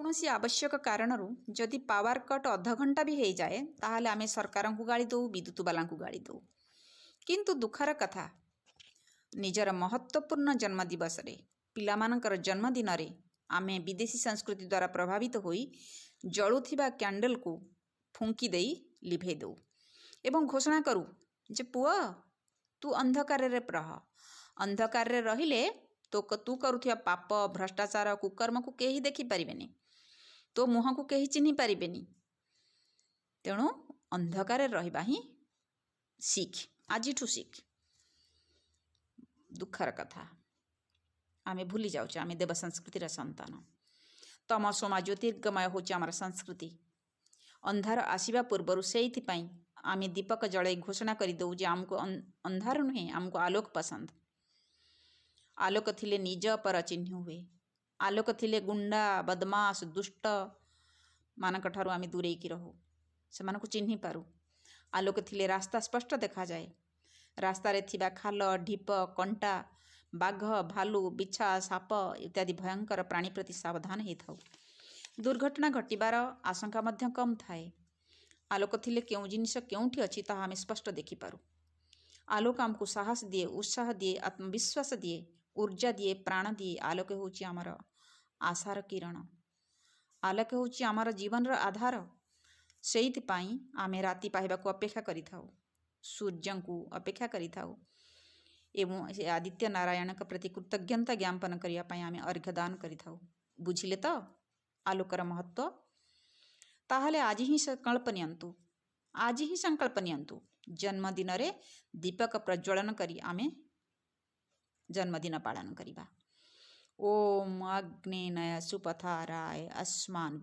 କୌଣସି ଆବଶ୍ୟକ କାରଣରୁ ଯଦି ପାୱାର କଟ୍ ଅଧଘଣ୍ଟା ବି ହେଇଯାଏ, ତାହେଲେ ଆମେ ସରକାରଙ୍କୁ ଗାଳି ଦେଉ, ବିଦ୍ୟୁତବାଲାଙ୍କୁ ଗାଳି ଦେଉ। କିନ୍ତୁ ଦୁଃଖର କଥା, ନିଜର ମହତ୍ତ୍ୱପୂର୍ଣ୍ଣ ଜନ୍ମଦିବସରେ, ପିଲାମାନଙ୍କର ଜନ୍ମଦିନରେ ଆମେ ବିଦେଶୀ ସଂସ୍କୃତି ଦ୍ୱାରା ପ୍ରଭାବିତ ହୋଇ ଜଳୁଥିବା କ୍ୟାଣ୍ଡେଲକୁ ଫୁଙ୍କି ଦେଇ ଲିଭେଇ ଦେଉ ଏବଂ ଘୋଷଣା କରୁ ଯେ, "ପୁଅ, ତୁ ଅନ୍ଧକାରରେ ରହ। ଅନ୍ଧକାରରେ ରହିଲେ ତୋ ତୁ କରୁଥିବା ପାପ, ଭ୍ରଷ୍ଟାଚାର, କୁକର୍ମକୁ କେହି ଦେଖିପାରିବେନି। ତୋ ମୁହଁକୁ କେହି ଚିହ୍ନି ପାରିବେନି। ତେଣୁ ଅନ୍ଧକାରରେ ରହିବା ହିଁ ଶିଖ, ଆଜିଠୁ ଶିଖ।" ଦୁଃଖର କଥା, ଆମେ ଭୁଲି ଯାଉଛେ ଆମେ ଦେବ ସଂସ୍କୃତିର ସନ୍ତାନ। ତମସୋମା ଜ୍ୟୋତିର୍ଗମୟ ହେଉଛି ଆମର ସଂସ୍କୃତି। ଅନ୍ଧାର ଆସିବା ପୂର୍ବରୁ ସେଇଥିପାଇଁ ଆମେ ଦୀପକ ଜଳାଇ ଘୋଷଣା କରିଦେଉ ଯେ ଆମକୁ ଅନ୍ଧାର ନୁହେଁ, ଆମକୁ ଆଲୋକ ପସନ୍ଦ। ଆଲୋକ ଥିଲେ ନିଜ ପର ଚିହ୍ନି ହୁଏ। ଆଲୋକ ଥିଲେ ଗୁଣ୍ଡା, ବଦମାସ, ଦୁଷ୍ଟ ମାନଙ୍କ ଠାରୁ ଆମେ ଦୂରେଇକି ରହୁ, ସେମାନଙ୍କୁ ଚିହ୍ନି ପାରୁ। ଆଲୋକ ଥିଲେ ରାସ୍ତା ସ୍ପଷ୍ଟ ଦେଖାଯାଏ। ରାସ୍ତାରେ ଥିବା ଖାଲ, ଢିପ, କଣ୍ଟା, ବାଘ, ଭାଲୁ, ବିଛା, ସାପ ଇତ୍ୟାଦି ଭୟଙ୍କର ପ୍ରାଣୀ ପ୍ରତି ସାବଧାନ ହେଇଥାଉ। ଦୁର୍ଘଟଣା ଘଟିବାର ଆଶଙ୍କା ମଧ୍ୟ କମ୍ ଥାଏ। ଆଲୋକ ଥିଲେ କେଉଁ ଜିନିଷ କେଉଁଠି ଅଛି, ତାହା ଆମେ ସ୍ପଷ୍ଟ ଦେଖିପାରୁ। ଆଲୋକ ଆମକୁ ସାହସ ଦିଏ, ଉତ୍ସାହ ଦିଏ, ଆତ୍ମବିଶ୍ୱାସ ଦିଏ, ଉର୍ଜା ଦିଏ, ପ୍ରାଣ ଦିଏ। ଆଲୋକ ହେଉଛି ଆମର ଆଶାର କିରଣ। ଆଲୋକ ହେଉଛି ଆମର ଜୀବନର ଆଧାର। ସେଇଥିପାଇଁ ଆମେ ରାତି ପାହିବାକୁ ଅପେକ୍ଷା କରିଥାଉ, ସୂର୍ଯ୍ୟଙ୍କୁ ଅପେକ୍ଷା କରିଥାଉ ଏବଂ ସେ ଆଦିତ୍ୟ ନାରାୟଣଙ୍କ ପ୍ରତି କୃତଜ୍ଞତା ଜ୍ଞାପନ କରିବା ପାଇଁ ଆମେ ଅର୍ଘ୍ୟଦାନ କରିଥାଉ। ବୁଝିଲେ ତ ଆଲୋକର ମହତ୍ତ୍ୱ? ତାହେଲେ ଆଜି ହିଁ ସଂକଳ୍ପ ନିଅନ୍ତୁ, ଆଜି ହିଁ ସଂକଳ୍ପ ନିଅନ୍ତୁ। ଜନ୍ମଦିନରେ ଦୀପକ ପ୍ରଜ୍ୱଳନ କରି ଆମେ ଜନ୍ମଦିନ ପାଳନ କରିବା। ଓମ୍ ଅଗ୍ନିନୟ ସୁପଥା ରାୟ ଅସ୍ମାନ୍।